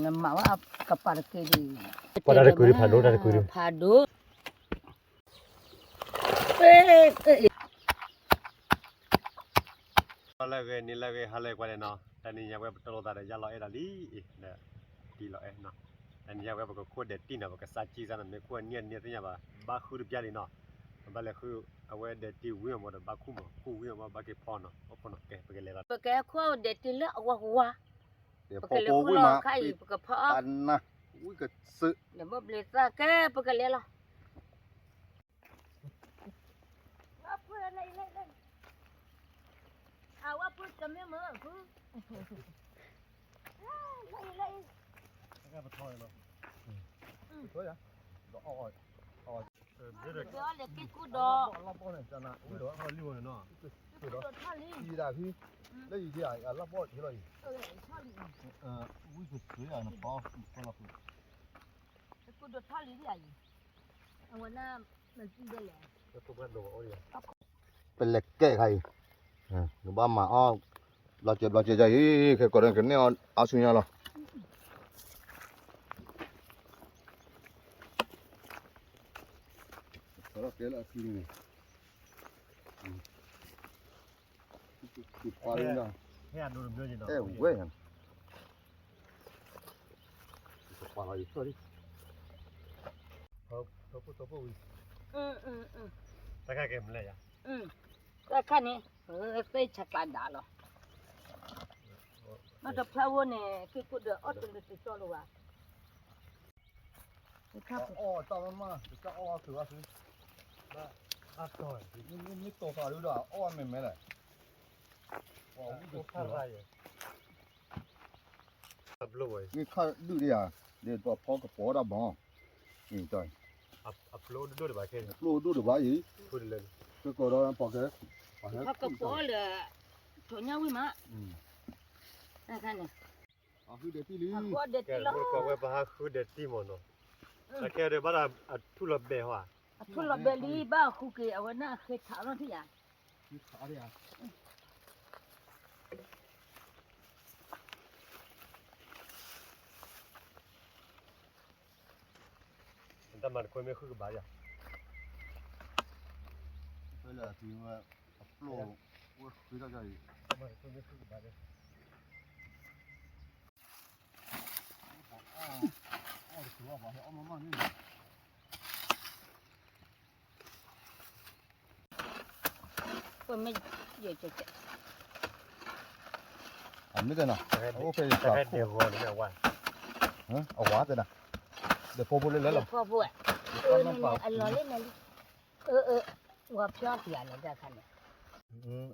နမၤဝဲကပၤတက့ၢ်ဒံး, ပှၤတၢ်တကုာ်ဒံး ဖးဒိၣ်တၢ်တကုာ်ဒံး, ဖးဒိၣ်. လၢဂ့ၤ နံၤလၢဂ့ၤ ဟါလၢဂ့ၤ ကွၢ်န့ၣ်နီၤ, တနံၤညါဝဲပတီၢ်လိာ်သးဒီး ယလီၤအဲၣ်ဒၣ်လံ, ဒီးတံၢ်လီၤအဲၣ်နီၤ, တနံၤညါဝဲပကခိၣ်ဒဲးတံၢ်နီၤ, ပကစၢ်ကံစၢ်နီၤ, မ့ၢ်ခိၣ်အနံၣ်အနံၣ်သ့ၣ်ညါဘၣ်, ဘၣ်ဃုတပျၢ်လံနီၤ, ပဘၣ်လဲၤဃု အဝဲဒဲးတံၢ်ဝံၤအီၤမးဒီး ဘၣ်ခူၣ်မး ခူၣ်ဝံၤအီၤမး ဘၣ်က့ၤဖီနီၤ, အိၣ်ခိၣ်နီၤ, ကဲ ပကလဲၤလီၤ, ပကဲခိၣ်ဒဲးတံၢ်လၢအဝါဝါ, ပကလဲၤဃုလီၤခါအံၤ ပကဖီအီၤ, ဝံၣ်ကစၢၢ်, လဲၤဘၣ်ဘျုးသးကဲ ပကလဲၤလီၤ. ပလဲၤကဲခါအံၤ, ကဘၣ်မၤအီၣ်, ဘျီစဲးဘျီစဲးယၤအံၤ ခဲကိာ်ဒီးကန့ၢ်အီၣ်အါဆူညါလီၤ. ကဲလၢအခံန့ၣ်, ပှၤလၢ, အဲၣ်ဝဲ, ပှၤလီၤယၤ, တၢ်ခါကဲမလဲၣ်ယၤ, တၢ်ခါန့ၣ်, သ့ၣ်ဆးကျးဒၣ်လီၤ, မ့ၢ်တဖျါဝဲန့ၣ် က့ၤကိၣ်ဒီးအီၣ်တလၢတကၠီလၢၤဘၣ်. အီၣ်တၢ်မးမး တကၢ်အီၣ်ဝဲသုးဝဲသုး, မ့ၢ်တီၢ်သးဒုဒီး အီၣ်ဝဲမဲာ်မဲာ်လဲၣ်, မ့ၢ်ခါဒုးဒံးဧါ, ဒ်သိးဖီကပီၤတၢ်ဘီ, အပျိၢ်ဒိၣ်တဘၣ်အံၤ, ကကိးဒီးပှၤကဲ, ကပီၤလၢ, ထီၣ်ညၣ်ဝံၤမး, အဃုဒဲးတံၢ်လံ, ကဝဲပဟးဃုဒဲးတံၢ်မးနီၤ, အခဲဒီးဘၣ်ဒီးအထူၣ်လီၤဘဲးဟီဧါ, အထူၣ်လီၤဘဲးလံ ဘၣ်ဃုက့ၤအဝဲန့ၣ်အဃဲထးလီၤထံၣ်ဧါ. တၢ်မၤတခွဲမ့ၢ်ဃုကဘၣ်ယၤ, ဖဲလၢအသံဝဲ, အပျိၢ်, ဝဲဃုထီၣ်ယၤအံၤ, တၢ်မၤတခွဲမ့ၢ်ဃုကဘၣ်ယၤ, အီၣ်တကဘၣ် အီၣ်မးမးန့ၣ် ပမ့ၢ်ယဲၢ်ကဲကဲ, အမ့ၢ်တဲနီၤ, အိၣ်ဖဲယသးခိၣ်, အဝၤတဲနီၤ, ဒီးဖီဖိလၢလဲၤလီၤ, ဖီဖိ, အလီၤလၢန့ၣ်လံ, အ, ဝၤဖျီက့ၤယၤန့ၣ်တၢ်ခါန့ၣ်,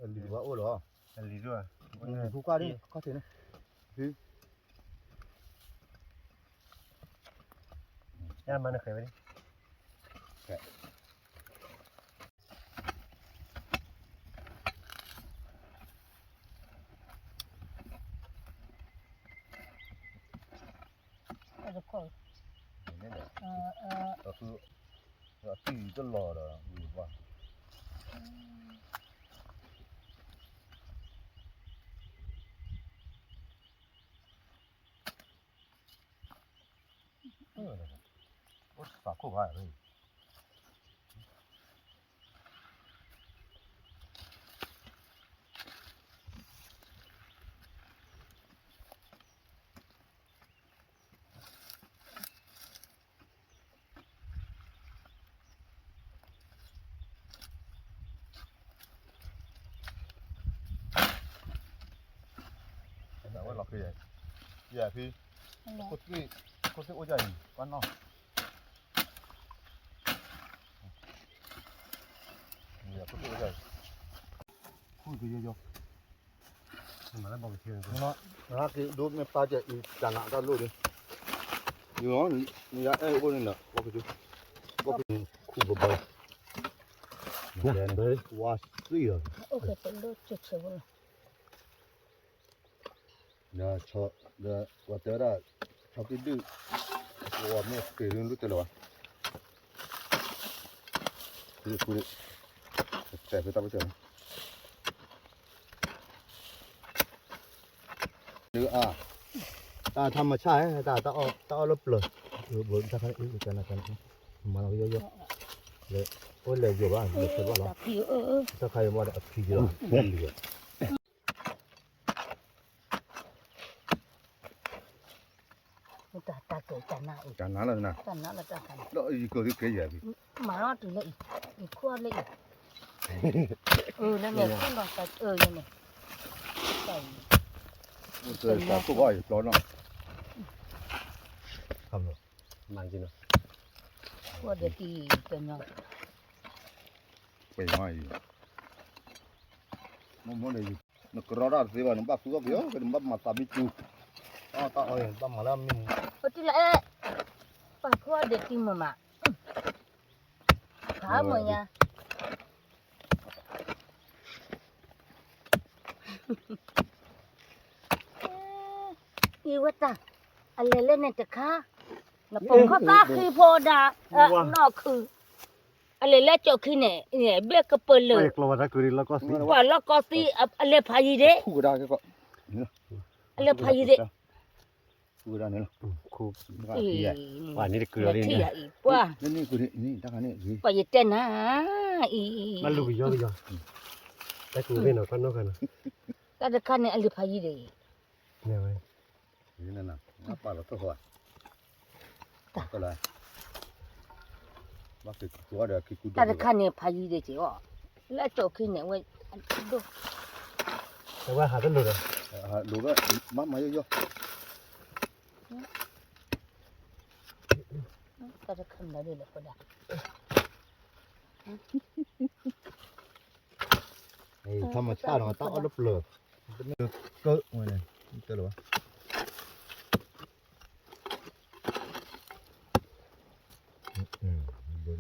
အလံၤတဘၣ်အိၣ်လီၤ, အလံၤတဘၣ်, ဖိခွါဒ်ခီၣ်ထံးန့ၣ်, ယမၤနဃဲၤဝဲ, တခီ, အသံတလီၤဒီးဝံၤဘၣ်, အိၣ်သးခိၣ်ဘၣ်, ဝဲလီၤဃ့, ယဖံ, ခိၣ်သ့ၣ်အိၣ်ယၤအံၤ ကွၢ်နီၣ်, ခိၣ်သ့ၣ်အိၣ်ယၤအံၤ, ခူၣ်ကယီယီ, မၤလၢဘီကထံ, က့ၤဒိမ့ၢ်ပာ်ကဲအံၤ တၢ်နးတၢ်လိၣ်ဒ်, နယအဲၣ်အိၣ်န့ၣ်ဒီး ဘီကထံ, ခူၣ်ဘီဘီ, ဝါသံလီၤ, ဒီး ဒီးပှၤတဲဝဲဒၣ် ဆီက့ဒုၣ်, ပှၤမ့ၢ်ပှ့ၤဒုၣ်တလီၤဘၣ်, ခူၣ်ဒုၣ်, တဲဖဲတၢ်ပၢၢ်ဆၢၣ်န့ၣ်, ဒုၣ်အါ, တၢ်ထါမဆၣ် တၢ် တၢ်အီၣ်လၢပျၢၤ, တၢ်ခါန့ၣ် ကနၤကနၤ မၤလီၤကယီယီ, လၢ အိၣ်လဲၤယိာ်ဘၣ် လၢဖဲဘၣ်လီၤ, တၢ်ခါယိာ်ဘၣ်ဒီးအဖံယီၤ, တၢ်တၢ်ကဲတၢ်နါအံၤ, တၢ်နါလီၤနၤ, တၢ်နါလီၤတၢ်ခါန့ၣ်, ဒီးယကီၤသ့ကဲယၤ, မၤလီၤတုၤလၢအံၤ, ယခိၣ်လၢအံၤ, အၢ လၢန့ၣ် ခိၣ်လီၤသးအၢ လၢန့ၣ်, တၢ်အံၤ, ခိၣ်ဒီးတံၢ်ကညီ, နကရီတၢ်တသ့ဘၣ် နဘၣ်ဃုအီၣ်က့ၤအီၤ နဘၣ်မၤသးဘံၣ်တူ, တၢ်အီၣ်ဘၣ်မၤလၢမ့ၢ်, ပတံၢ်လၢအဲၣ်, ပာ်ဖှိၣ်ဒီးတံၢ်မးမး, ခါမၢ်ညါ အံၤဝဲတၢ်, အလဲၤလၢန့ၣ်တခါ, နပိာ်ခီသၣ်ဃံဖိဒၣ်, နီၢ်ခု, အလဲၤလၢကၠိၣ်ခံန့ၣ်, ဘ့ၣ်ကပၢၤလၢာ်, ပှၤလီၢ်ကီၢ်သံ, အလဲၤဖးယံၤဒ့, အလဲၤဖးယံၤဒ့, ပှၤန့ၣ်တကုၤလီၤ, ပှၤယတဲနၤအံၤ, တၢ်တခါန့ၣ် အလဲၤဖးယံၤဒ့, တၢ်တခါန့ၣ် ဖးယံၤဒ့က့ၤအီၤ, လၢကၠိၣ်ခံန့ၣ် ဝဲဒိၣ်, တဝဲဟးတလိၤဒီး, လိၤဝဲ, မၤမၤယီယီ, တၢ်တခါန့ၣ်ဒီးလၢပှၤဒၣ် ထါမဆၣ်နီၤ တၢ်အီၣ်လၢပျၢၤ, တမ့ၢ်ကၢဝဲန့ၣ်, တၢ်လၢၤဘၣ်,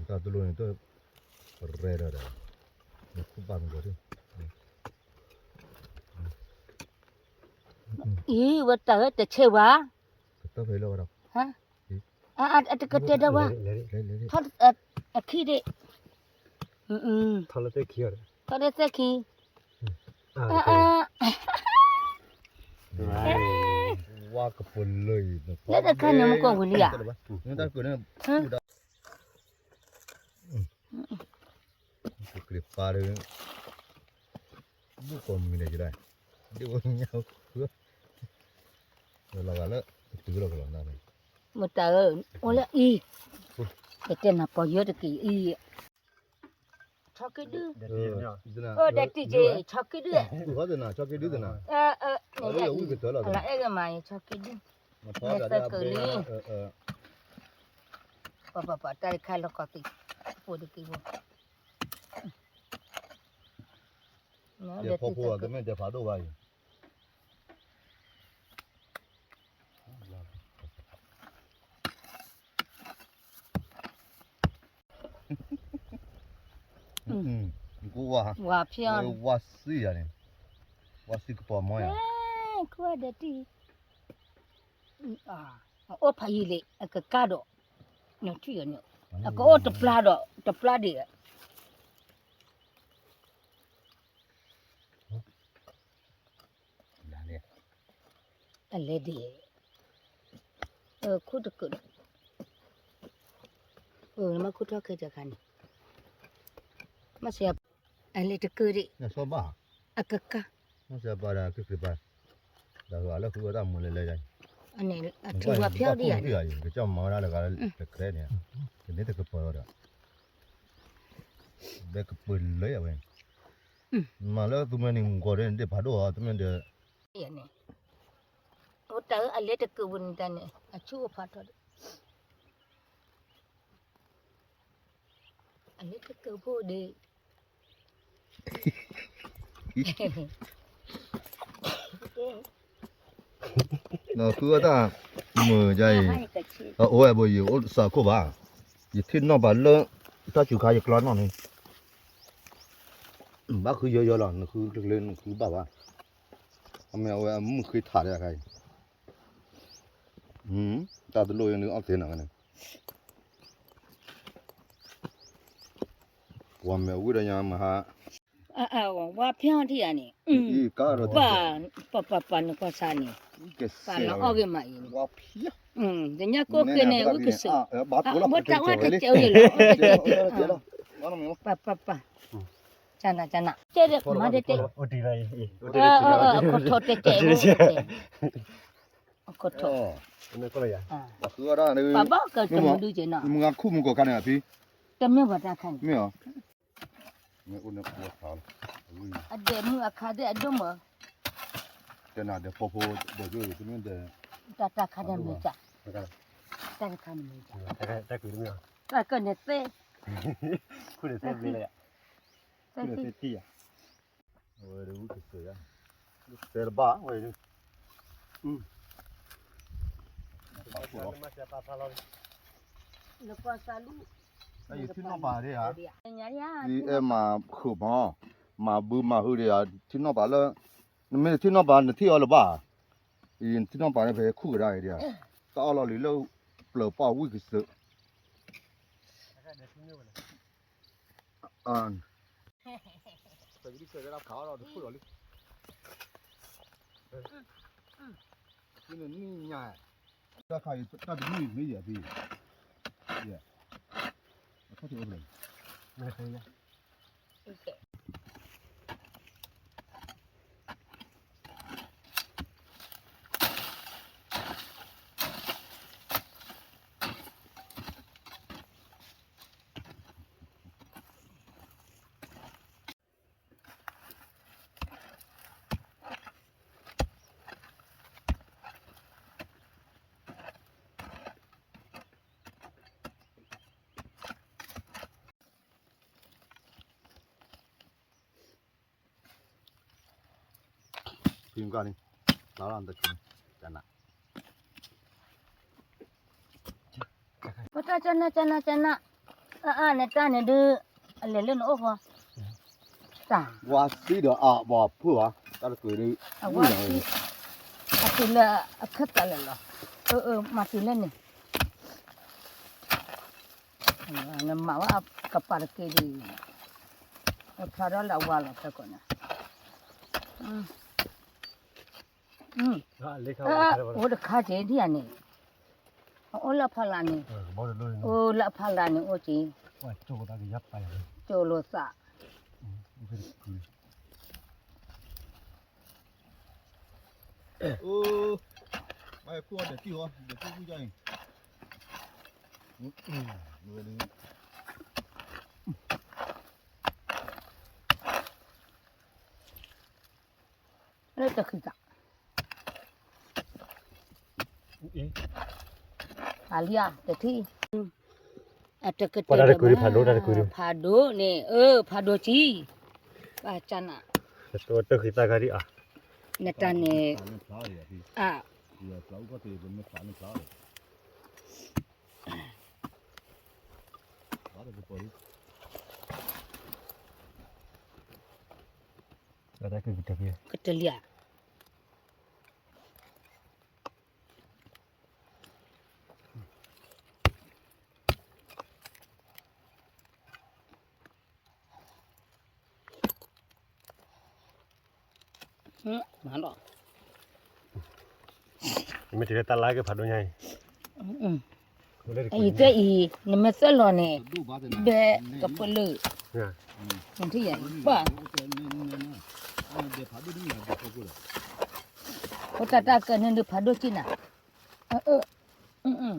တၢ်တလိၤန့ၣ် တရဲဒီးဒီး, နခူၣ်ပာ်မ့ၢ်ကီးဒၣ်, အံၤ ဝဲတၢ်ဝဲတဆဲးဝဲ, ကတၢၢ်ဖဲလၢဝဲဒီး, အတကတဲဒၣ်ဝဲ, အခံဒ့ၣ်, ထီၣ်လၢသ့ၣ်ခံ, ထီၣ်လၢသ့ၣ်ခံ, ဝါကပလၢအံၤ, လၢတခါန့ၣ်မ့ၢ်ကီၢ်ဝံၤလံဧါ, ကကြၢးပာ်ဒီး, ဘူၣ်ကိးမံၤန့ၣ်ယဒၣ်, ဒ်ဝဲညါ, လီၤဂာ်လၢ, ကတုၤလီၤကလီၤနၢ်န့ၣ်, မတၤဧၢ, အိၣ်လၢအံၤ, ကတဲနၤပီၤယၢတက့ၢ်အံၤ, ဆီက့ဒု, ဒီးတံၢ်က့ၤ, ဆီက့ဒု, ဆီက့ဒု, အဲၣ်ဂမၤ, ဆီက့ဒု, မ့ၢ်သၢကလံ, ပပပတၢ်တခါလီၤကီၢ်သံး, ဖိတက့ၢ်ဖိ, ဒီးဖီဖိတမ့ၢ်တဲဖးဒိၣ်ဘၣ်အံၤ ကဝါ, ဝါဖျီ, ဝါစံယၤန့ၣ်, ဝါစံကပီၤမီယၤ, ခွါဒီးတံၢ်, အအိၣ်ဖးယံၤလံ အကကါဒီး, နထံၣ်အီၤန့ၣ်, အကအိၣ်တပျၢ်ဒီး တပျၢ်ဒံး, အလဲၤဒံး, ခူၣ်တကုးဒီး, မ့ၢ်ခူၣ်ထီၣ်ခဲတခါန့ၣ်, မ့ၢ်စံး, အလဲၤတကုးဒံး, အကကါ, မ့ၢ်စံးပာ်ဒီးက့ၤက့ၤပာ်, ဒီးလၢဃုအတၢ်မူလဲၤလဲၤ, အထံဝါဖျီဒံးယၤ, ကစၢ်မၤဝဲဒၣ်တဂၤတကရဲန့ၣ်, ကန့ၣ်တကပၤလီၤဒီး, ဘဲကပၤလၢအဝဲ, မၤလၢသုမဲာ်န့ၣ် ဂီၤဒဲးန့ၣ် ဒဲးဖးဒိၣ်ဧါ တမ့ၢ်ဒီး, န့ၣ်, အိၣ်တၢ်အလဲၤတကုးဝဲန့ၣ်တၢ်န့ၣ် အဆူၣ်အိၣ်ဖးထီဒီး, အလဲၤတကုးဖိဒံး ဒီးဃုအတၢ်မုာ်ယါအံၤ, အအိၣ်ဝဲဘိယအိၣ်စးခိၣ်ဘၣ်, ယထံၣ်နီၣ်ဘၣ်လၢ တၢ်စူၤခါယကျီနီၣ်န့ၣ်, ဘၣ်ဃုယီယီလီၤ နဃုကျဲကျဲနဃုဘၣ်ဘၣ်, အမ့ၢ်အဝဲအမုၢ်ဃ့ထးဒီးအခါအံၤ, တၢ်တလိၣ်ယနုအီၣ်သ့နီၣ်န့ၣ်, ပှၤမ့ၢ်ဝံၤဒီးညါမဟါ, ဝါဖျီထံၣ်ယၤန့ၣ်, ပပပနကီၢ်ဆါန့ၣ်, ပာ်လီၤအီၣ်ဂ့ၤမးအံၤ, တညၣ်ကိၢ်ဃ့န့ၣ် ဝံၣ်ကစၢၢ်, ဘၣ်တၢ်ဝဲတကဲအံၤလီၤ, ပၢ်ပၢ်ပၢ်, ကနၤကနၤ, တဲမၤတဲတဲ, ခိၣ်ထီၣ်တဲတဲ, ခိၣ်ထီၣ်, ပဘၣ်ကတမုဒုက့ၤနီၤ, မုၢ်ဂၤခူၣ်မုၢ်ဂီၤခါန့ၣ်အဖံ, တမ့ၢ်ပှၤတၢ်ခါန့ၣ်, မ့ၢ်အီၤ, အဒဲးမုၢ်အခါဒဲးအဒိၣ်မး, တနၤဒဲးဖီဖိ, ဒဲးကၠိတမ့ၢ်ဒဲး, တၢ်တၢ်ခါန့ၣ်မ့ၢ်က, တၢ်တခါန့ၣ်မ့ၢ်က, တၢ်ကန့ၣ်သ့, ခိၣ်န့ၣ်သ့ဘျ့လၢယၤ, သ့, အဝဲဒၣ်ဝံၣ်ကစၢၢ်ယါ, တဲတဘၣ်ဝဲ, ယထံၣ်နီၣ်ပၤဒ်ဧါ, ယအဲၣ်မၤဃုာ်မး, မၤဘုမၤဟုဒ်ဧါ, ထံၣ်နီၣ်ပၤလၢ, နမ့ၢ်ထံၣ်နီၣ်ပၤနထံၣ်အီၤလၢၤဘၣ်, ယထံၣ်နီၣ်ပၤန့ၣ် ပဟဲခူၣ်ကဒါအံၤဒ်ဧါ, တၢ်အီၣ်လီၤလံလၢပျၢၤပီၣ်ဝံၣ်ကစၢၢ် တၢ်ခါအံၤ တၢ်တမုာ်မ့ၢ်ယၤသ့, အခီၣ်ထံးအိၣ်ဖဲလဲၣ်. ဖံကါန့ၣ်, လါလၢတက့ၢ်, ကနၣ်, ပတၢ်ကနၣ်ကနၣ်ကနၣ်, အအါနတၢ်န့ၣ်ဒုး, အလဲၤလၢနအိၣ်ဃီ, တၢ်, ဝါသံဒီးအဘီဖုၣ်ဘၣ်, တၢ်တကွံဒုး, အဝါသံ, အတုၤလၢအခၢၣ်သးလၢာ်လီၤ, အၢ အၢ မၤတုၤလၢန့ၣ် နမၤဝဲကပၤတက့ၢ်ဒ်အံၤ, ဖျါထီၣ်လၢအဝါလီၤဖဲကိးညါ, အိၣ်တခါက့ၤဒ်အံၤန့ၣ်, အအိၣ်လၢအဖီလာ်န့ၣ်, အိၣ်လၢအဖီလာ်န့ၣ်အိၣ်က့ၤ, ကၠိလိာ်သး, အိၣ်, မၤခိၣ်ဒီးတံၢ်အီၤ, ဒီးတံၢ်ဝံၣ်ဒ်အံၤ, လၢတဃံသး, အလံဧါ တထံၣ်, အတကတၢၢ်ဒီးမး, ဖးဒိၣ်န့ၣ်, အၢ ဖးဒိၣ်ကံ, ဘၣ်ကနၣ်, တဃံသးခါဒ်အံၤ, နတၢ်န့ၣ်, အ ကတလံဧါ. မၤလီၤ, မ့ၢ်တုၤလၢတၢ်လါက့ၤဖးဒိၣ်ညါအံၤ, အံၤသၢအံၤ, နမ့ၢ်သၢလီၤန့ၣ်, ဘဲကပလၢၢ်, နထံၣ်ယၤအံၤ, ပှၤ, အိၣ်တၢ်တၢ်ကနၣ်ဒုးဖးဒိၣ်ကံနၤ, အၢ, အၢ, အၢ, အၢ, အၢ, အၢ,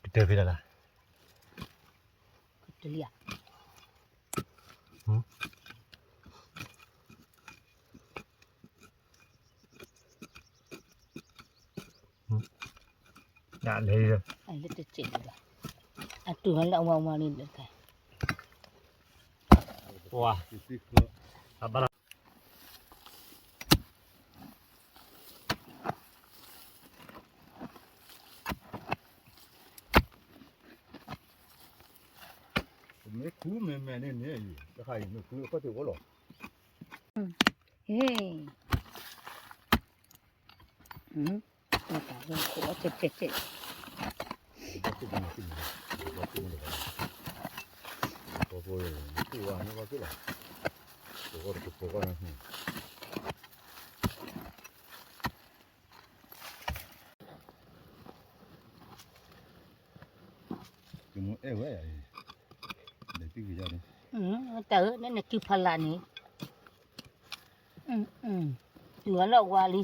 ကတၢၢ်ဖဲလဲၣ်, ကတၢၢ်လံဧါ. ဒၣ်လဲၣ်, အလၢတစဲးဒံးဘၣ်, အတုၤလၢအဝါဝါန့ၣ်လၢခါ, ပှၤ မ့ၢ်ခူမ့ၢ်မဲာ်န့ၣ်န့ၣ် တခါအံၤမ့ၢ်ခူအခီၣ်ထံးအိၣ်လီၤ. ဟ့ၣ် တၢ်တၢ်ဟ့ၣ်ခိၣ်အီၣ်ကဲကဲကဲ တၢ်အၢ နနကုဖးလာ်န့ၣ် တုၤအလီၢ်ဝါလံ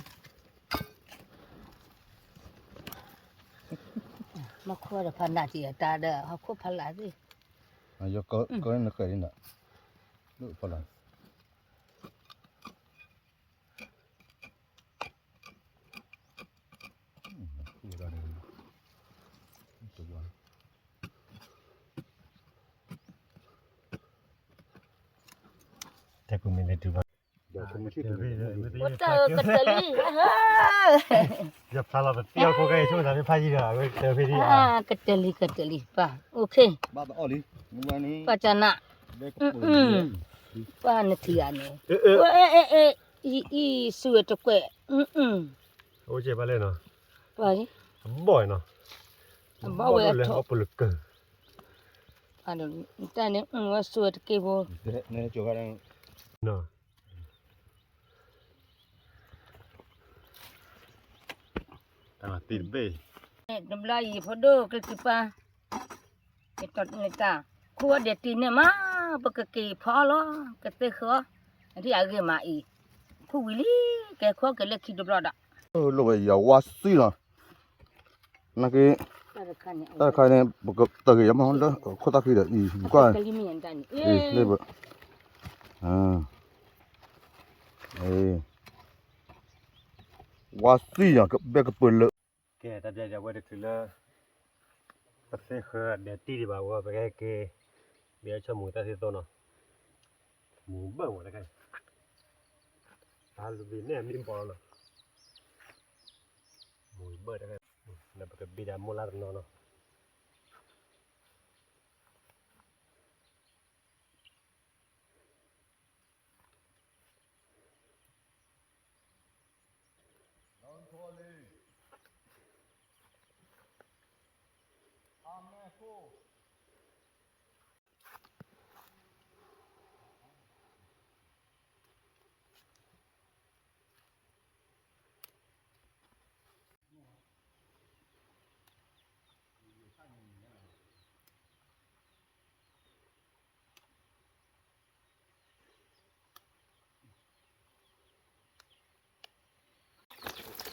မ့ၢ်ခိၣ်ဒီးဖးနးက့ၤအတၢ်ဒီး ဟီၣ်ခိၣ်ဖးလာ်သ့ၣ် ကနဃဲၤလံနၤ ဖးလာ် တဲကူမ့ၢ်လၢတူၢ်ဘၣ် ကတၢၢ်လံ ကတၢၢ်လံ ပၢ် OK ဘၣ်တအီၣ်လံ ပၢ်ကနး ပၢ်နထံၣ်ဂၤန့ၣ် အ့ အ့ အ့ အံၤ အံၤ စူၢ်ဝဲတကွဲး အိၣ်ကဲဘၣ်လဲၣ်နီၤ ပၢ် အဘီၣ်နီၤ အဘီၣ်ဝဲလၢဘီၣ်ပလၢကၢၢ် တၢ်န့ၣ် ဝဲစူၢ်ဝဲတက့ၢ်ဖိ နီၤ တၢ်တဘ့ၣ် တဘျီအံၤဖိဒိၣ်ကလုၢ်ကပၢ် တၢ် ခိၣ်အီၣ်ဒဲးတံၢ်န့ၣ်မး ပကက့ၤဖီအီၣ်လီၤ ကသ့ၣ်ဃီ အထံၣ်အဂ့ၢ်မးအံၤ ခိၣ်ဝံၤလံ ကဲခိၣ်က့ၤလၢခံတဘျီဒီး လိၣ်ဝဲယဝါစံၣ်လီၤ နာ်က့ တၢ်တခါန့ၣ် ပကတၢၢ်က့ၤယမ့ၢ်လၢခိၣ်သၣ်ခံဒီး အံၤ ကွၢ် လၢ ဝါစံၣ်ယၤ ကဘဲကပၢၤလၢ ကဲ တၢ်ပျဲယဝဲတချုးလၢ ပသ့ၣ်ဃၢဒဲးတံၢ်ဒံးဘၣ်ဝဲ ပကဟဲက့ၤ ဘၣ်ဆိကမိၣ်တၢ်သ့ၣ်သိးနီၤ မူၤဘၢၣ်မးတခါ တၢ်လူၤဘံၣ်န့ၣ်မံဘီလီၤနီၤ မူၤဘၢၣ်တခါ လၢပကဘံၣ်ဒၣ်မိၢ်လၢ်တနီၤနီၤ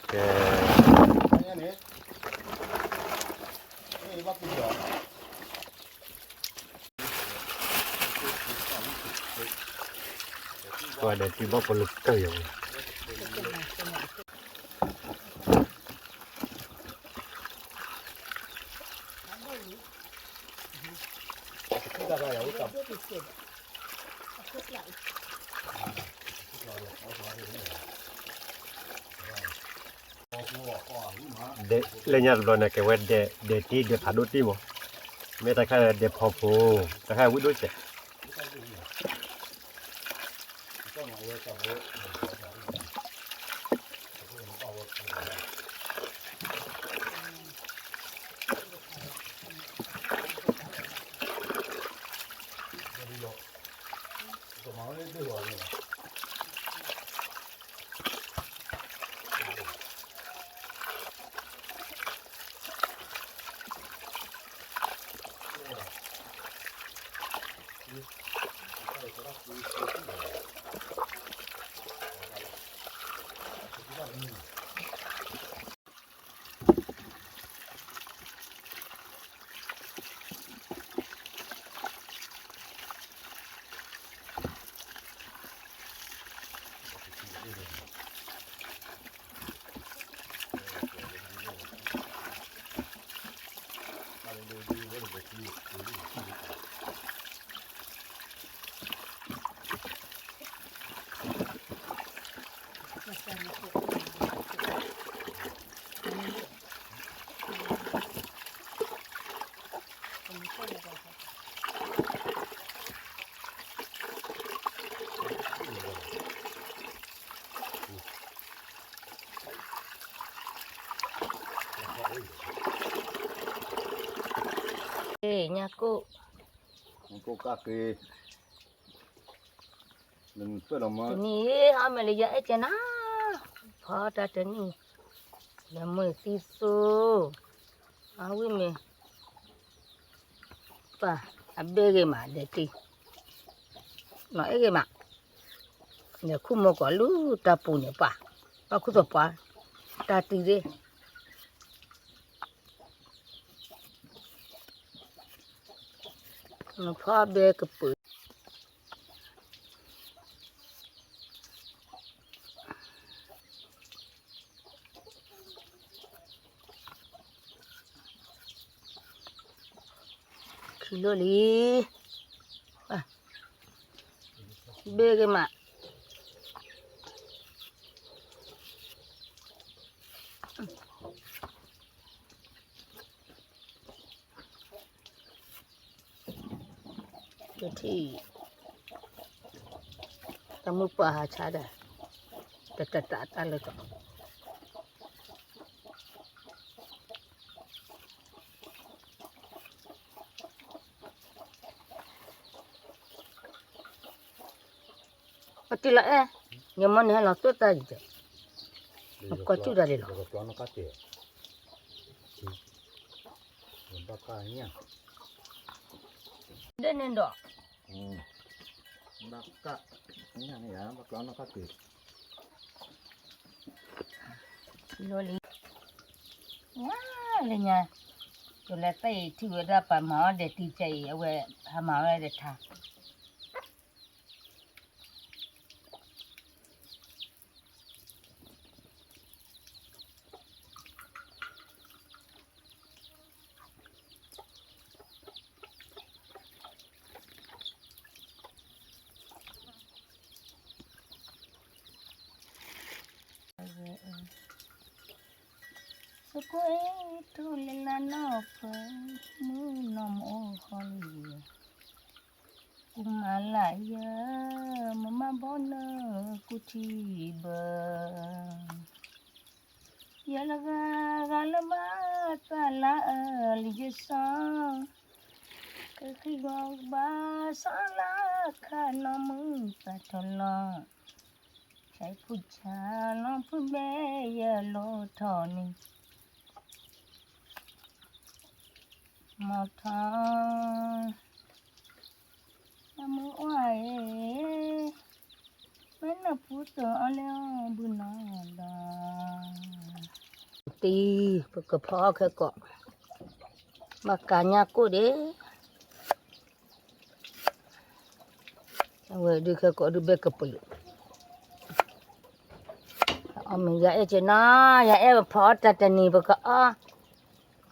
ကဲ ပှၤဒီးတံၢ်ဘီၣ်ပလၢကၢၢ်ယၤ ဒဲး လၢညါတဘျီန့ၣ် ကဲဝဲဒဲး ဒဲးတံၢ် ဒဲးဖးဒိၣ်တံၢ်မး, မ့ၢ်တၢ်ခါဒဲးဖီဖိ, တၢ်ခါဝံၣ်ဒိၣ်စဲး Yeah. ညၣ်ကိၣ်, ညၣ်ကိၣ်ကၣ်က့ၤ, တနံၤအံၤ ဟီမ့ၢ်လၢယအဲၣ်ကဲနၤ, ဖီတၢ်တနံၤ, လဲၤမုၢ်သံသိ, အဝံၣ်မ့ၢ်, ပၢ်, အဘ့ၣ်ဂ့ၤမးဒဲးတံၢ်, နီၢ်အဲၣ်ဂ့ၤမး, လဲၤခူၣ်မိၢ်ကီးလူၤတၢ်ပူၤန့ၣ်ပၢ်, ပၢ်ခူၣ်သပှၢ်, တၢ်တံၢ်သ့ၣ် နဖီဘဲကပၢၤ, ခံလိလံ, ဘ့ၣ်ဂ့ၤမး တထံၣ်, တၢ်မုၢ်ပှၢ်ဟးဆါဒီး, တတတးတၢ်လၢကီး, ပတုၤလီၤအဲၣ်, ယမ့ၢ်န့ၣ်ဟဲလီၤသိၣ်တၢ်ယံၤ, နကွၢ်စူၣ်တၢ်လံလီၤ, ဒ်န့ၣ်ဒီး, လီၤလံ, ညါလၢညါ, ကလဲၤသ့ၣ်အံၤထံၣ်ဝဲဒၣ်ပှၤမၤအီၣ်ဒဲးတံၢ်ကဲအံၤ အဝဲဟးမၤဝဲဒၣ်ထါ သကိးအဲၣ်ထူၣ်လၢလၢနီၢ်ဖၢ, မုၢ်နီၢ်မ့ၢ်အိၣ်ဃီလံ, ကူမၤလၢယၤ, မမၤဘီနၢ်ကူထံဘၢ, ယဲလၢဂၤဂၤလၢဘၣ်သးလါအၢလံယစီ, ကဃံဂီၤဘၣ်စီလါခါနီၢ်မုၢ်သးထီၣ်လီၤ, ဆဲးဖူဆးလီၤဖုဘဲယဲၢ်လိၤထီၣ်န့ၣ်, မီၤထီၣ် အမုၢ်အီၣ်အံၤ, မ့ၢ်နၢ်ပူၤသိးအီၤလၢအီၤဘုနီၢ်ဒီး, တံၤ ပကဖီအီၣ်ခဲကိး, ဘၣ်ကးညၣ်ကိၣ်ဒ့ၣ်, အဝဲဒုးခဲကိးဒုးဘဲကပလုာ်, အီၣ်မ့ၢ်ယအဲၣ်က့ၤနီၤ, ယအဲၣ်ပဖီအီၣ်တၢ်တနံၤပကအီၣ်,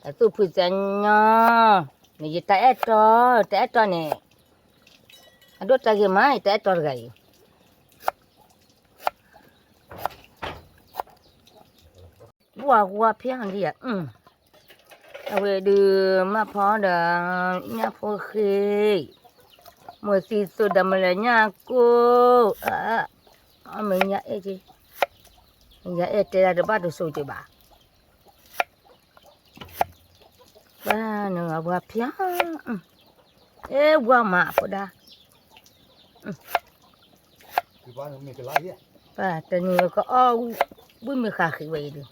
တၢ်သူၣ်ဖှံသးညီ, န့ၣ်ယတၢ်အဲၣ်တီ, တၢ်အဲၣ်တီန့ၣ်, အဒိၣ်တၢ်ဂ့ၤမး ယတၢ်အဲၣ်တီတဂၤအံၤ, ဝါဝါဖျါလံယၤ, အဝဲဒုးမၢ်ဖီဒီး ညၣ်ဖိဃ့, မုၢ်သံသိးဒီးမလဲၤညၣ်ကိၣ်, အမ့ၢ်ညၣ်အဲၣ်က့ၤ, ယအဲၣ်တဲဒၣ်တဘၣ်တစိၤက့ၤဘၣ်, ပှၤနဝါဖျါ, အဲၣ်ဝါမးဖိဒါ ပတနံၤကအီၣ်ဝံၣ်မ့ၢ်ဃးဃံးဝဲအံၤဒီး,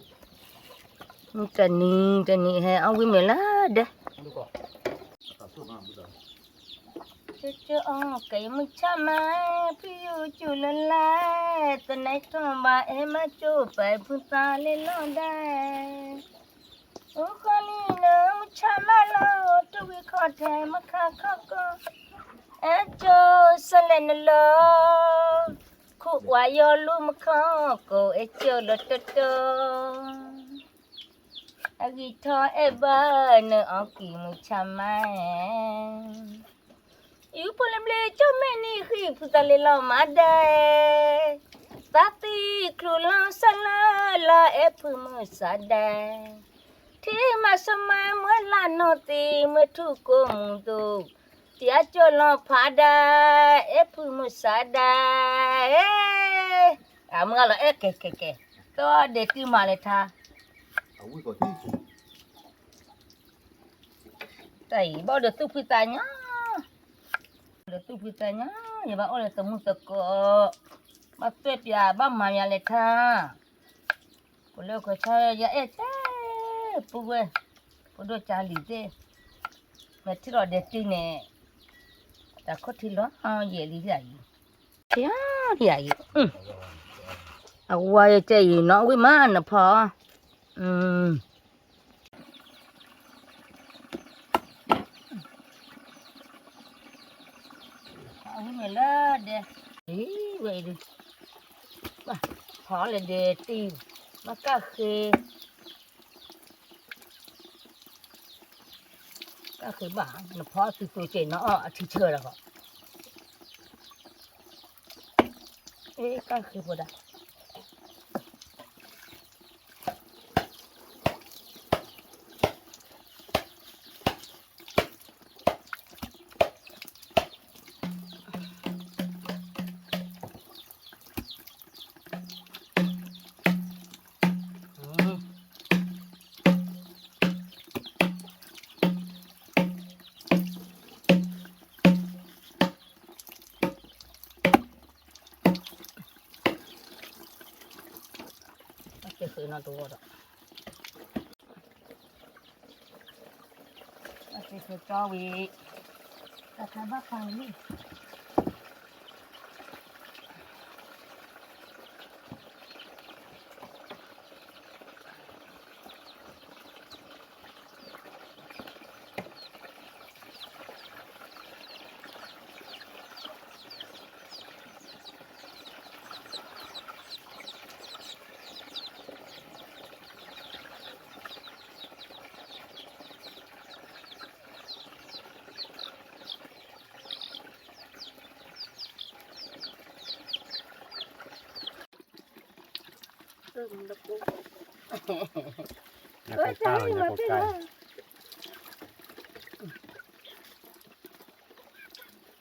တနံၤတနံၤဟဲအီၣ်ဝံၣ်မ့ၢ်လၢဒဲး, ကၠီကၠီအီၣ်ကဲမုၢ်ဆါမး, ဖံယိၣ်ကၠိလၢလဲၣ်, သနဲထီၣ်ဘၣ်အဲၣ်မၤကၠိပာ်ဖုသးလ့လီၤဒဲး, အိၣ်ဃီလံနမုၢ်ဆါမးလီၤ, တဝံၤခီၣ်ထဲမခါခီကီ, အဲၣ်ကၠိစဲးလဲၣ်နလီၤ, ခိၣ်ဝါယီၤလူမခီကိးအဲၣ်ကၠိလီၤတတီ, အဂံၢ်ထီၣ်အဲၣ်ဘၢနအီၣ်ကံၢ်မုၢ်ဆါမး, ယူဖိလၢဘျ့ကၠိမဲာ်နံၤဃံးဖုသးလ့လီၤမးဒဲး, သးသံချုးလီၤစၢလၢလီၤအဲၣ်ဖုမုၢ်ဆါဒဲး, ထံမၤစၢၤမၤမွဲလၢနီၢ်သံမ့ၢ်ထူၣ်ကိးမုၢ်ဒိၣ်, တံၤအကၠိလီၤဖးဒဲး, အဲၣ်ဖုမုၢ်ဆါဒဲး, အမုၢ်ဂၤလီၤအဲၣ်ကဲကဲကဲ, ကီဒဲးတုၤမၤလဲၤထါ အဝံၣ်ကီးတံၢ်ဆူ, တၢ်အံၤ ဘၣ်အိၣ်ဒီးသူၣ်ဖှံသးညီ, ဒီးသူၣ်ဖှံသးညီ, ယဘၣ်အိၣ်ဒီးသမူသကိး, ဘၣ်သွဲၣ်ပၠး ဘၣ်မၤယၤလဲၤထါ, ပလၢခွဲးဆါ ယအဲၣ်တဲ, ပုၢ်ဝဲၢ်, ဖိဒိၣ်ကၢလံၤသ့ၣ်, မ့ၢ်ထံၣ်လီၤဒဲးတံၢ်န့ၣ်, တၢ်ခိၣ်ထံလီၤယဲၢ်လံယၤအံၤ, ယၤအံၤ, အဝဲယတဲအံၤနီၣ်ဝံၣ်မးနဖီ, အဝဲန့ၣ်လၢဒဲ, ဝဲအံၤဒုး, ဖီလၢဒဲးတံၢ်, ဘၣ်ကၣ်ဃ့, ကၣ်ဃ့ဘၣ်, နဖီသုးသိးကဲးနီၣ်အီၣ်အထံဆၢဒီးဃီ, အ့ ကၣ်ဃ့ဖိဒၣ် ကဲဃုာ်နီတဝီဒီး, ကဲဃုာ်ကၠီဝံၤ, တၢ်ခါဘၣ်ခါဝံၤလံ.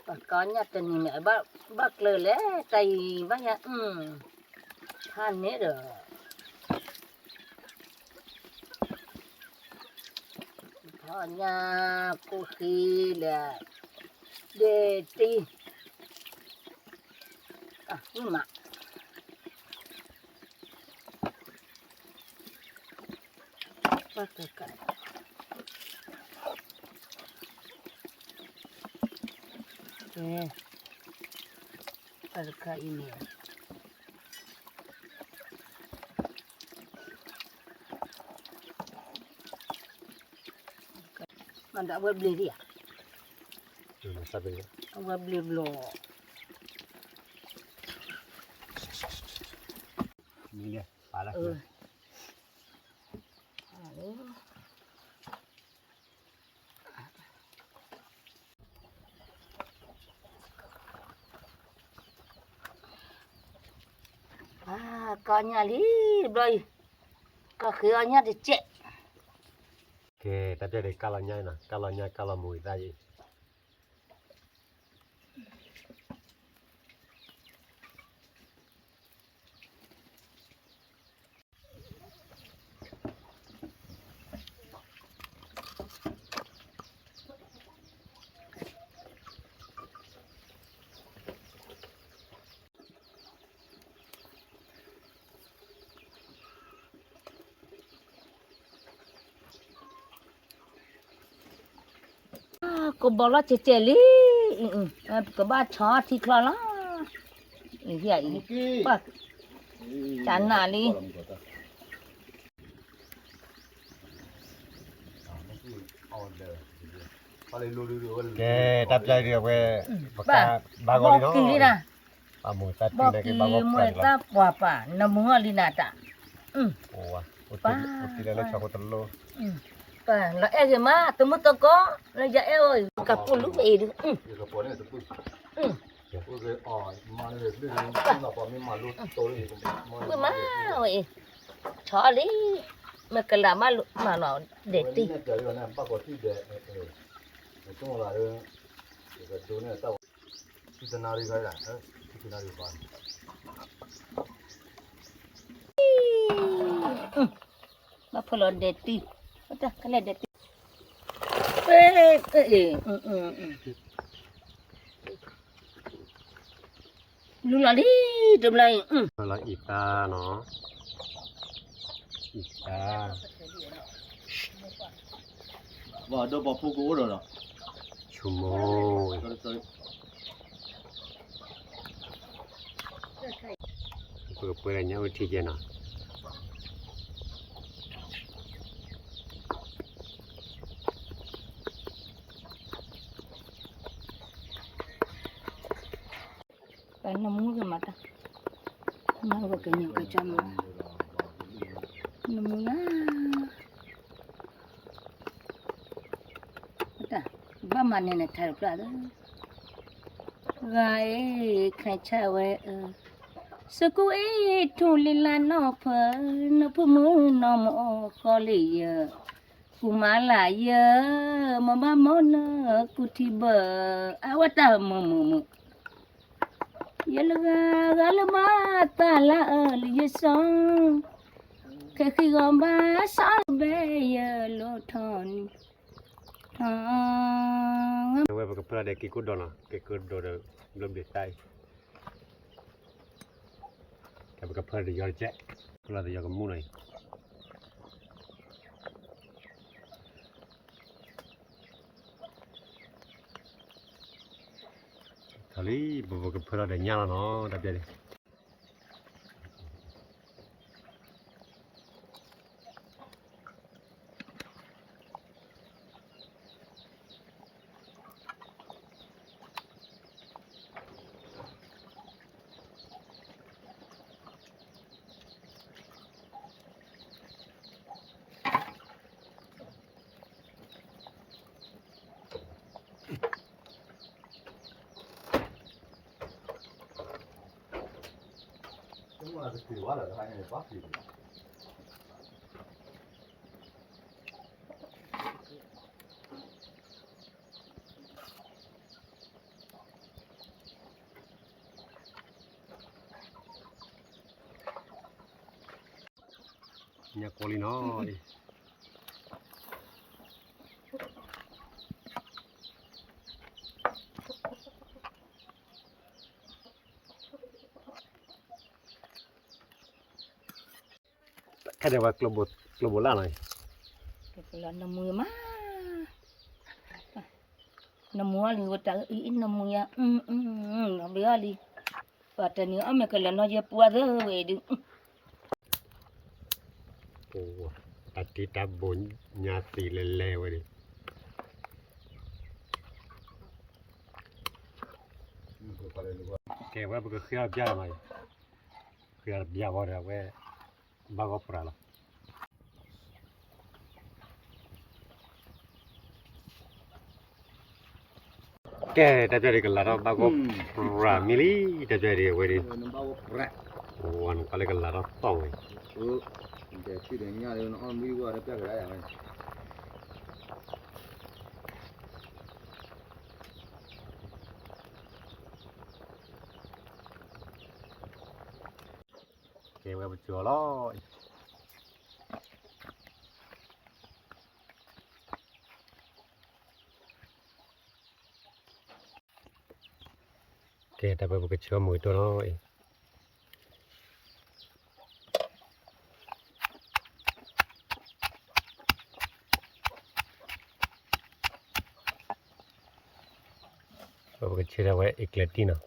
ပှၤကီညၣ်တနံၤန့ၣ် ဘၣ်ကျၢၤလဲၣ် တၢ်အံၤဘၣ်ယၤ, ဖးန့ၣ်ဒီး ဖးညၣ် ကိၣ်ဃံလဲၣ်, ဒဲးတံၢ်, မ့ၢ်မး ဘၣ်ကကး, ကဲ, တၢ်တခါအံၤန့ၣ် မ့ၢ်ဒီးအဝဲဘျ့ဒံးဧါ, အဝဲဘျ့ဘျီ, မ့ၢ်လၢပာ်လၢ ကီညၣ်လံ, တဘျီအံၤ, ကီဃ့အီၣ်ညၣ်တစဲး, ကဲ, တၢ်ပျဲဒံးကၢ်လီၤညၣ်နီၤ, ကၢ်လီၤညၣ် ကၢ်လီၤမူဝံၤသၣ်အံၤ ကဘီလီၤစဲးစဲးလံ, ကဘၣ်ဆီထံချီလီၤ, အံၤ, တၢ်နးလံ, ကဲ, တၢ်ပျဲဒံးအဝဲ, ပကဘၣ်ဂီၤလံနီၤ, ဘၣ်မိၢ်သၣ်တံၢ်န့ၣ်ကဘၣ်ဂီၤပျဲလီၤ, မိၢ်သၣ်ပှၢ်ပၢ် နမုၢ်ဂီၤလံနၤတၢ်, အိၣ်တံၢ်လၢလၢဆီဖိတလိၣ်, လီၤအဲၣ်ဂ့ၤမး သမုၢ်သကိး လၢယအဲၣ်အီၤအံၤ ကပူၤလူၤအံၤဒုး, မ့ၢ်မးဝဲအံၤ, ဆီလံ, မ့ၢ်ကလးမး မၤနီၤဒဲးတံၢ် ဘၣ်ဖၢလီၤဒဲးတံၢ်, ကလဲၣ်ဒဲးတံၢ်, ပှဲၤ အ့ၣ် လူလီၤလံ တဘျီအံၤ လီၤအံၤတၢ်နီၤ အံၤတၢ် ဘၣ်ဒိဘၣ်ဖိကအိၣ်ဒီးဒီး ဆိမိၣ် ပကပှဲၤဒီးညၣ်အိၣ်ထံကဲနီၤ ပနမူကမၤတၢ် မၤဝဲကညီကစၢ်မၤ နမူယၤ တၢ် ဘၣ်မၤန့ၢ်နထါတဖျၢၣ်သၢ ဂၤအံၤ ခဲဆၣ်ဝဲအၢ စကူအံၤ ထူလံလၢနီၢ်ဖၢ နဖုမုၣ်နီၢ်မအီၣ်ဃီလံယဲ ကူမၤလၢယဲ မ့ၢ်ဘၣ်မီၢ်နၢ ကူထံဘၢ အဝဲတၢ်မုာ်မုာ်မုာ် ယဲလၢဂၤဂၤလၢမၤသးလၢအၢလံယဲစီ ခဲဃံဂီၤဘၣ်စီဘဲယဲလိၣ်ထီၣ်န့ၣ် ထီၣ် ဝဲပကဖၢလီၤဒီးက့ၤကိၣ်ဒိးနီၤ က့ၤကိၣ်ဒိးဒီး ဘျီဘျီတၢ်အံၤ ကဲပကဖၢလီၤဒီးယီၤတကဲး ဖၢလီၤဒီးယီၤကမူၣ်နီၤအံၤ ထီၣ်လံ ပပကဖၢလီၤဒီးညၣ်လီၤနီၤ တၢ်ပျဲၢ်လံ ညၣ်ကီလံနီၤ ခဲဒဲးဝဲကျိဘိလၢ်နီၤ နမူယမး နမူအီၤလံ ဝဲတၢ်အံၤ နမူယၤ ဘ့အီၤလံ ပှၤတနံၤအီၣ်မ့ၢ်ကလၢၤနီၢ်ယဲပှၤသၢဝဲဒုး တၢ်တံၢ်တၢ်ဘိညါသံလဲၤလဲၤဝဲဒၣ် ကဲဝဲပကဃ့အီၤတဘျၣ်လီၤမး ဃ့အီၤတဘျၣ်ဝံၤဒီးဝဲ ဘၣ်ဂီၢ်ပြးလီၤ ကဲ တၢ်ပျဲၢ်ဒံးကလၤထီၣ်ဘၣ်ဂီၢ်ပြးမံလံ တၢ်ပျဲၢ်ဒံးအဝဲဒံး ဝဲနကွၢ်လၢကလၤထီၣ်သီၣ်ဝဲ ကဲဝဲပကၠီလီၤ ကဲ တၢ်ပှဲၤပကဆၢမုာ်တိၢ်နီၤအံၤ ပကဆၢဒၣ်ဝဲအ့ကျဲတံၢ်နီၤ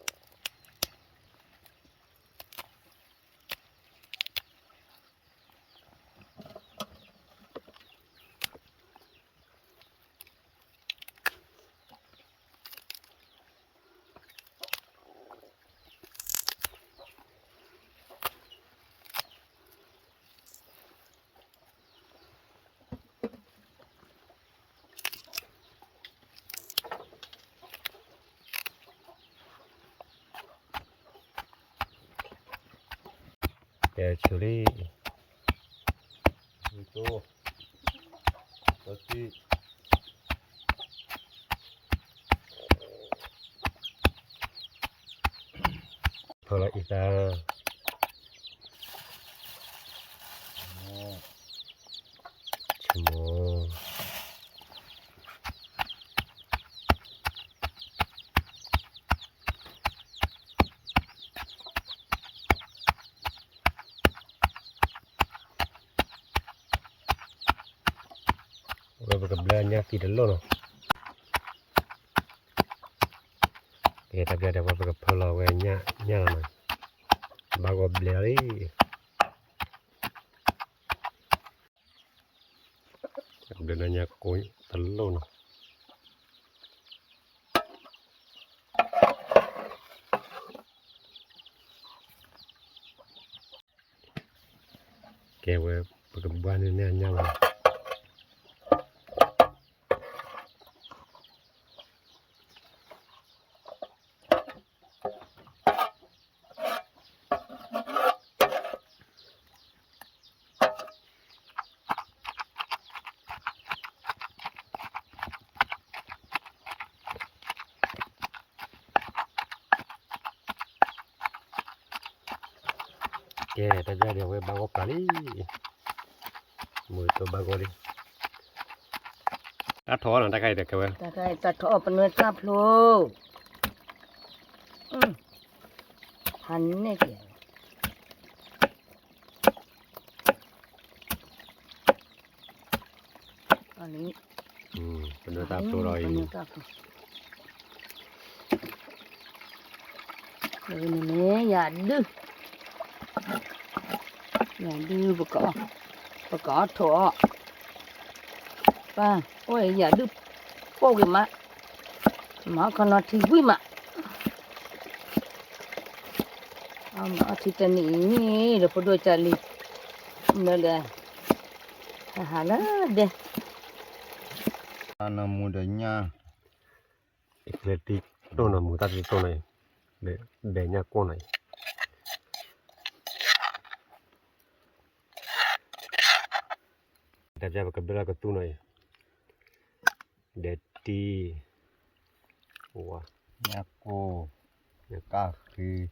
ကဲဆိလံ ဖၢလီၤအံသၣ် ဆိမိၣ် ဝဲပကဘျၢညၣ်သံတလိၣ်နီၤ. ကဲ တၢ်ဘျၢဒီး ဝဲပကဖၢလီၤဝဲညၣ်လီၤနီၤ. ဘၣ်ဂီၤဘျဲးလီၤလံ. ဘျၢညၣ်ကိၢ်တလိၣ်နီၤ. ကဲဝဲ ပကဘှါန့ၢ်ညၣ်လီၤ. ကဲ တၢ်ဘျၢဒီး အဝဲဘၣ်ဂီၤပျၢ်လံ. မုၢ်တိဘၣ်ဂီၤလံ. တၢ်ထီၣ်နီၤ တၢ်ခါအံၤတကဲဝဲ တၢ်ထီၣ်ပနွဲၢ်တၢ်ဖျိ ဖးန့ၢ်က့ၤ ပနွဲၢ်တၢ်ဖျိလီၤအံၤ န့ၣ် ယၤဒု ယၤဒု ပကအီၣ်ထိၣ်အီၣ် ပၢ် အိၣ်ယၤဒု ပိၢ်က့ၤမး မၤခီနီၤထံဝံၣ်မး အီၣ်မးအီၣ်ထံတနံၤအံၤန့ၣ် ဒီးဖိဒိၣ်ကလံၤ မ့ၢ်လၢ ဟးဟးလၢဒဲ နမူဒီးညၣ် ယကျဲတံတိၢ်နီၤ မူတၢ်တံတိၢ်နီၤအံၤ ဒီးညၣ်ကိၢ်နီၤအံၤ တၢ်ပျၢ်ပကဘျၢလီၤကသူနီၤအံၤ ဒဲးတံ ဝါ ညၣ်ကိၢ် ညၣ်ကၣ်ဃံ အီၣ်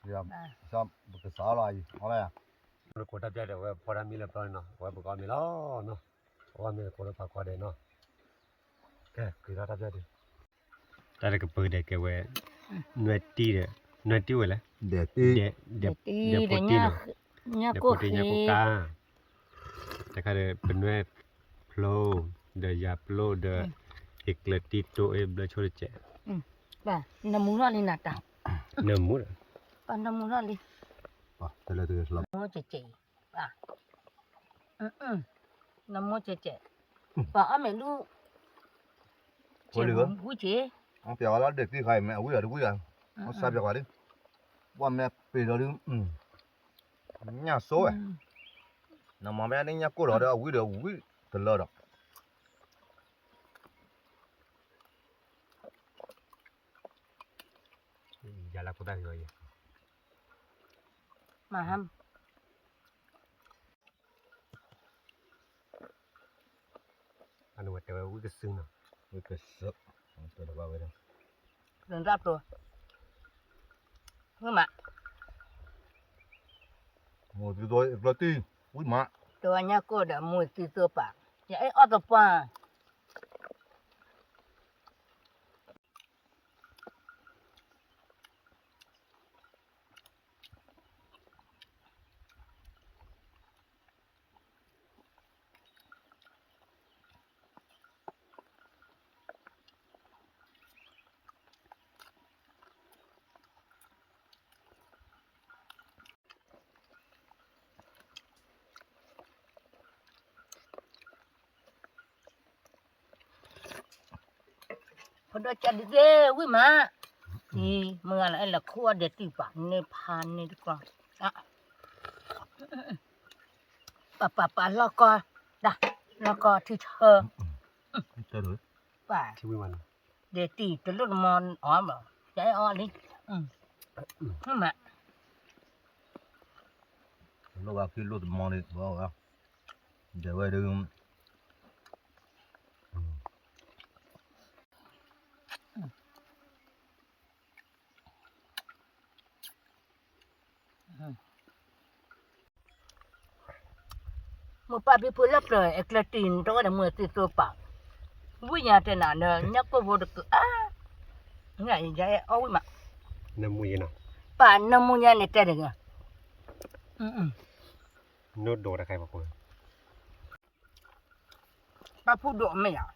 ဂ့ၤမးနီၤ ပကစးလီၤအံၤ အီၣ်လၢယၤ ကိးတၢ်ပျၢ်ဒီးဝဲဖီတၢ်မံလၢပျီန့ၣ်နီၤ အဝဲပကအီၣ်မ့ၤလီၤနီၤ အဝဲမ့ၢ်ကိးလၢပှၤကီဒဲးနီၤ ကဲ က့ၤထီၣ်တၢ်ပျၢ်ဒု တၢ်တကပၤဒဲးကဲဝဲ နွဲၣ်တံၢ်ဒီး နွဲၣ်တံၢ်ဝဲလဲၣ် ဒဲးတံၢ် ဒဲးဖိတံၢ်နီၤ ဒဲးဖိတံၢ်ညၣ်ကိၢ်ကါ တခါဒီးပနွဲၣ်ဖျိ ဒီးယၤပျိဒီး ဟ့ၣ်ကျဲတံတိၢ်အ့ၣ်ဘျၢဆိတကဲး နမူထီၣ်လံနတၢ် နမူထီၣ်လံ နမူထီၣ်လံ နမိၢ်ကဲကဲး ပှၤအီၣ်မ့ၢ်ဒူ ဝံၣ်ကဲး ပှၤအီၣ်လၢဒဲးတံၢ်ခါအံၤမ့ၢ်အဝံၣ်ဒီးတဝံၣ်ဒီး အစၢ်ပျီၤကွၢ်ဒု ပှၤမ့ၢ်ပ့ၤဒီးဒု ညၣ်စိဝဲ နမၤမ့ၢ်န့ၣ်ညၣ်ကိၢ်ဒီးဒီးအဝံၣ်ဒီးဝံၣ်တလၢဒီး ယၤလၢခိၣ်တၢ်ဂ့ၤအံၤ မၤဟါ အန့ၣ်ဝဲတဲဝဲဝံၣ်ကစုနီၤ ဝံၣ်ကစု တဲတဘၣ်ဝဲဒၣ် လၢတၢ်ဖျိ ဝံၣ်မး မိၢ်သံသိကျီတံၢ် ဝံၣ်မး တဝဲညၣ်ကိၢ်ဒီးမိၢ်သံသိပာ် ယအဲၣ်အီၣ်သပှၢ် ဖိဒိၣ်ကၢ်ဒုးသ့ဝံၣ်မး အံၤ မုၢ်ဂၤလၢအဲၣ်လၢခိၣ်အီၣ်ဒဲးတံၢ်ပာ်န့ၢ်ဖးန့ၢ်တကျီ ပာ်ပာ်ပာ်လီၢ်ကီၢ် တၢ် လီၢ်ကီၢ်ထံဆၢ ပာ် ဒဲးတံၢ်တလိၣ်တမီၤအီၣ်ဘၣ် ယအဲၣ်အီၣ်လံ မး လိၣ်ဘၣ်ခံလိၣ်တမီၤန့ၣ် ဒဲးဝဲဒုး အ မိၢ်ပၢ်ဖံဖုလၢပျၢၤ အကျၢၤတံၢ်နတဝဲဒီး မုၢ်သ့ၣ်သိပာ်, ဝံၣ်ညါတဲနၤဒီး ညၣ်ကိၢ်ဖိတကုးအါ, ညၣ်အံၤယအဲၣ်အီၣ်ဝံၣ်မး, ပၢ်နၢမူညါန့ၣ်တဲတဂ့ၤ, ပၢ်ဖူဒိၣ်အမဲာ်ယၤ,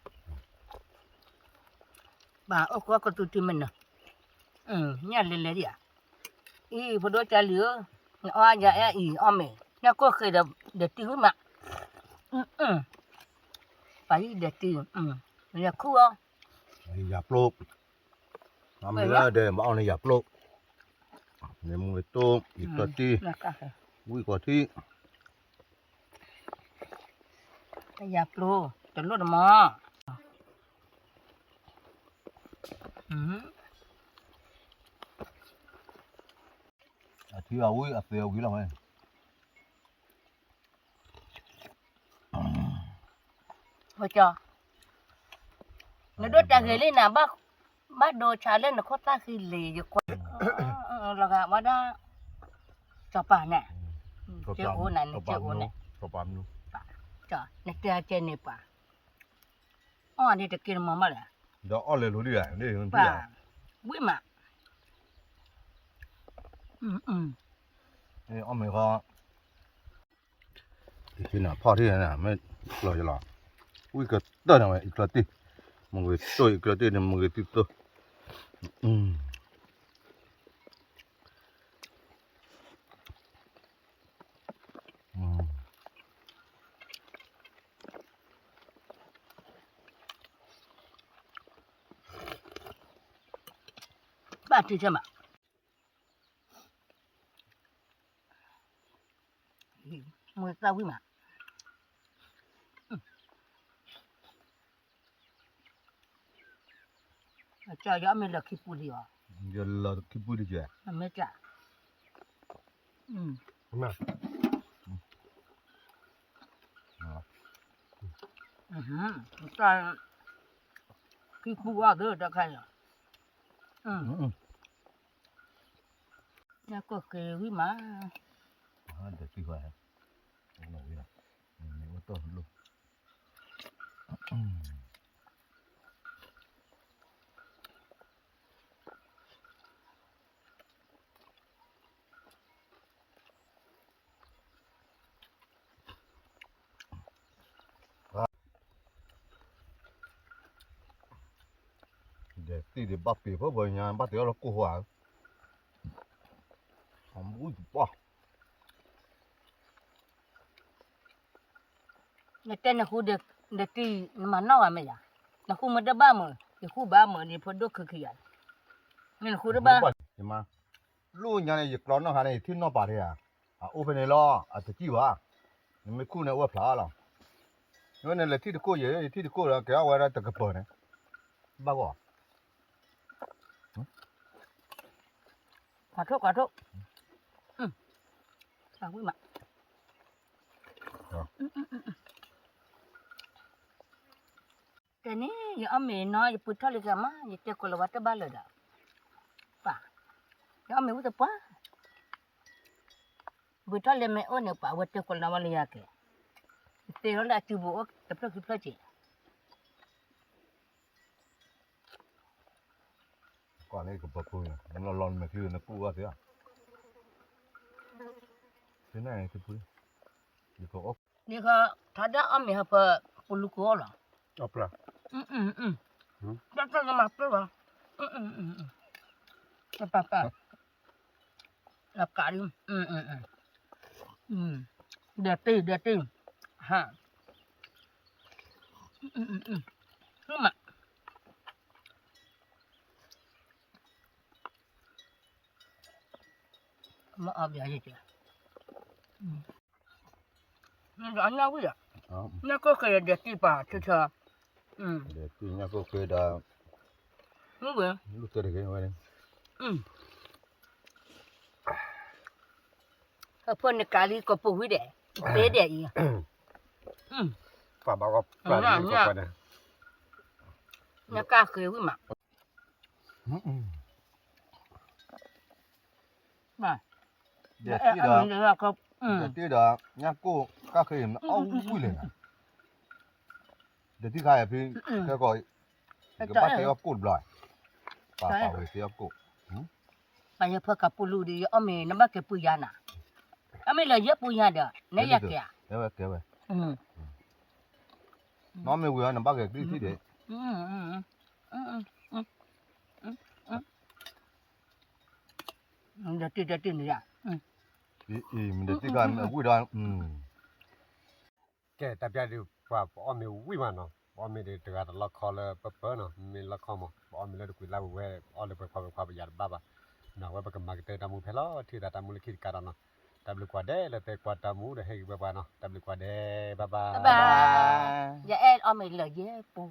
ပၢ်အိၣ်ဃီကသူထံမ့ၢ်နၢၤ, ညၣ်လဲၤလဲၤဒံးဧါ, အံၤ ဖိဒိၣ်ကၢ်လံၤဧၢ, နအီၣ်ယၤအဲၣ်အံၤအီၣ်မ့ၢ် ညၣ်ကိၢ်ဃ့ဒီး ဒဲးတံၢ်ဝံၣ်မး, ပၢ်အံၤဒဲးတံၢ်, လဲၤခူၣ်အီၤ, ယၤပျိ, အမ့ၢ်လၢဒဲး ဘၣ်အီၣ်န့ၣ်ယၤပျိ, န့ၣ်မူဝဲတိၢ် ယကျၢၤတံၢ်, ဝံၣ်ကီၤထံး ယၤပျိ, တလိၣ်တမီၤ, အထံအဝံၣ်အသဲအဝံၣ်လီၤဝဲ, ကၠီ, နဒိးတၢ်ဂ့ၤလံနၤ, ဘၣ်ဒိဆါလၢနခိၣ်သၣ်ဃံလံၤ ယကွၢ်, လီၤဂာ်ဝဲဒၣ်, ကၠီပၢ်န့ၣ်, ကၠိအိၣ်နၤန့ၣ် ကၠိအိၣ်န့ၣ်, နတဲအကဲန့ၣ်ပှၤ, အီၣ်ဒ်တက့ၢ်တမီၤမးလဲၣ်, ဒီးအီၣ်လဲၤလိၤဒံးဧါ, ပၢ်, ဝံၣ်မး, အီၣ်မ့ၢ်ဃီ တထံၣ်နၤဖီၣ်ထံၣ်နၤ မ့ၢ်ကျီယလီၤ, ဝံၣ်ကတၢၢ်နၤဝဲ ယကျၢၤတံၢ်, မ့ၢ်ဂ့ၤတိၢ်ယကျၢၤတံၢ်န့ၣ် မ့ၢ်ဂ့ၤသံသိ, ဘၣ်ထံၣ်ဆၢမး, မ့ၢ်သၣ်ဝံၣ်မး, ကၠီယအီၣ်မ့ၢ်လၢခံပူၤလံအီၤ, ယလၢခံပူၤလံကဲ, မ့ၢ်ကၠီ, ခံပူၤအီၤသၢတခါလီၤ, ညၣ်ကိၢ်ဃ့ဝံၣ်မး, ဒီးသံၣ်ဃီ, အိၣ်လီၤဝံၣ်လီၤ, မ့ၢ်အိၣ်တီၢ်လိၣ် ဒီးသံၣ်ဒံးဘၣ်ပ့ၤဖိဘၣ်ညါ ဘၣ်တ့အီၣ်လၢကိၢ်ဃိဧါ, အဝံၣ်တပှၢ် နတဲနဃုဒီးတံၢ် နမၤနီၣ်ဘၣ်မ့ၢ်ယၤ, နဃုမ့ၢ်တဘၣ်မုာ် ယဃုဘၣ်မုာ်န့ၣ်ဖိဒိၣ်ခုခံယၤ, နဃုတဘၣ်, ယမါ, လိၣ်ညါန့ၣ် ယကျီနီၣ်ဟါန့ၣ် ယထံၣ်နီၣ်ပာ်ထဲဧါ, အအိၣ်ဖဲန့ၣ်လီၤ အတစံၣ်ဘၣ်, နမ့ၢ်ခူၣ်န့ၣ် အဝဲဖျါလီၤ, ဝဲန့ၣ်လဲၤထံၣ်တကိၢ်ယဲၢ် ယထံၣ်တကိၢ်ဒီး ကဲအီၣ်ဝဲဒၣ်တကပၤန့ၣ်, ဘၣ်ဂီၢ် ကွၢ်ထိၣ်ကွၢ်ထိၣ်, ဝံၣ်မး, တဲန့ၣ် ယအီၣ်မ့ၤနီၤ ယပှ့ၤထီၣ်လံကမါ ယတဲကိးလီၤဝဲတဘၣ်လၢၤဒီး, ပၢ်, ယအီၣ်မ့ၤဝံၣ်သပှၢ်, ပှ့ၤထီၣ်လံမ့ၢ်အိၣ်န့ၣ် ပှၤဝဲတဲကိးလီၤဝဲလၢယၤက့ၤ, ယတဲလီၤလၢအစုပူၤအိၣ်တဖျၢၣ်ခံဖျၢၣ်က့ၤ ကွၢ်လၢကပၤခိၣ်န့ၣ် နလီၤလီၤနမဲာ်ချံနကူၣ်ဘၣ်သ့ဧါ, သ့ၣ်နၢ်န့ၣ် ယကအိၣ်, န့ၣ်ခီ ထါဒၣ်အီၣ်မ့ၤဟၢဖၢ ပလူၤကူအီၣ်လီၤ, တၢ်တၢ်ကမၤပၢၢ်လီၤ, ပၢ်ပၢ် အကးဒံး, ဒီးတ့ၢ်ဒီးတ့ၢ်, ဟါ, မ့ၢ်မး, မ့ၢ်အီၣ်ဘၣ်ယကဲ, ညၣ်ကိၢ်ဃ့ဒီးဒဲးတံၢ်ပာ်ဆၢဆၢ, ဒဲးတံၢ်ညၣ်ကိၢ်ဃ့ဒီး, မ့ၢ်ဝဲ, လူၢ်တၢ်တဂ့ၤဝဲန့ၣ်, အဖိန့ၣ်ကးလံကပိာ်ဝံၤဒဲး, တဲဒဲးအံၤ, ပှၤဘၣ်ကီးပှၤလံကီးပှၤန့ၣ်, ညၣ်ကၢ်ဃ့ဝံၤမး, ဘၣ်, ဒီးတံၢ်ဒီး ဒီးတံၢ်ဒီး ညၣ်ကိၢ်ကၣ်ဃ့အီၣ်ဝံၣ်လံနီၤ, ဒီးတံၢ်ခါအံၤဖံ ခဲကီး ကဘၣ်တ့အီၣ်ကိၢ်တဘျီ, ပာ်ပာ်ဝဲတ့အီၣ်ကိၢ်, ပယဲၢ်ဖၢကးပူလူဒီး ယအီၣ်မ့ၤနဘၣ်ကဲပူယါနီၤ, အမ့ၢ်လၢယဲၢ်ပူယါဒီး နယဲၢ်ကဲဧါ, ကဲဝဲ, နအီၣ်မ့ၤဝံၤအီၤ နဘၣ်ကဲကလံၣ်ထံၣ်ဒံး, ဒီးတံၢ်ဒီးတံၢ်န့ၣ်ယါ, အံၤ မ့ၢ်ဒီးတံၢ်ခါမ့ၢ်အဝံၣ်ဒီး ကဲ တၢ်ပျၢ်ဒုးပှၤ ပအီၣ်မ့ၤဝံၣ်မးနီၤ, ပအီၣ်မ့ၤဒုးတဂၤတလီခီလၢပပၢနီၤ, မ့ၢ်လီခီမး ပအီၣ်မ့ၤလၢတကွံာ်လၢဝဲ ပအီၣ်လၢပှဲၤခွါပှဲၤခွါပယၤတဘၣ်ဘၣ်, နီၤ ဝဲပကမၤကတၢၢ်တၢ်မူဖဲလီၤထံသးတၢ်မူလၢခံတကးဒီးနီၤ, တၢ်ဘျုးကွၢ်ဒဲးလၢသုကွၢ်တၢ်မူဒီးဟ့ၣ်ဂံၢ်ဘါပှၤနီၤ, တၢ်ဘျုးကွၢ်ဒဲး bye bye, ယအဲၣ်အီၣ်မ့ၤလၢယဲၢ်ပူ